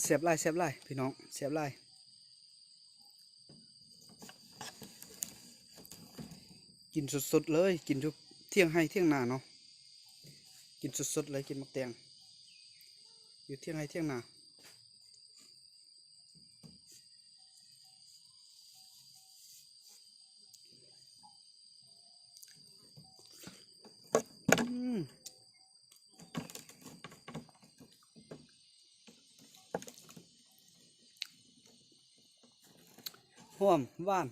ຊບຫຼາຍ ແຊບຫຼາຍ ພີ່ນ້ອງ ແຊບຫຼາຍ. ກິນສົດໆເລີຍ ກິນຢູ່ທ່ຽງໄຮ່ທ່ຽງນາເນາະ ກິນສົດໆເລີຍ ກິນໝາກແຕງຢູ່ທ່ຽງໄຮ່ທ່ຽງນາ. ອືມ ຫອມ ຫວານ.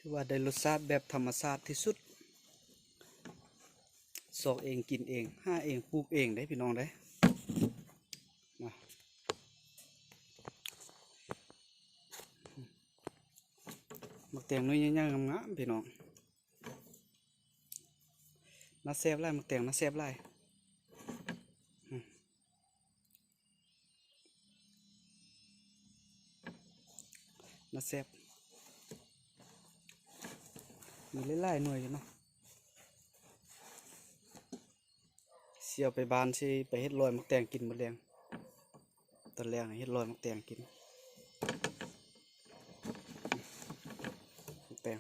ຖືວ່າໄດ້ລົດຊາດແບບທຳມະຊາດທີ່ສຸດ ຊອກເອງ ກິນເອງ ຫາເອງ ປູກເອງເດ້ພີ່ນ້ອງເດ້. ນະ ໝາກແຕງໜ່ວຍໃຫຍ່ໆ ງາມໆ ພີ່ນ້ອງ. ໜ້າແຊບຫຼາຍ ໝາກແຕງ ໜ້າແຊບຫຼາຍ. ອືມ ໜ້າແຊບ ມີຫຼາຍໆໜ່ວຍຢູ່ເນາະ. ຊິເອົາໄປບ້ານ ຊິໄປເຮັດລອຍໝາກແຕງກິນມື້ແລງ. ຕອນແລງເຮັດລອຍໝາກແຕງກິນ ໝາກແຕງ.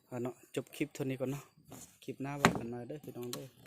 ເອົາເນາະ ຈົບຄລິບເທົ່ານີ້ກ່ອນເນາະ. ຄລິບໜ້າວ່າກັນໃໝ່ເດີພີ່ນ້ອງເດີ.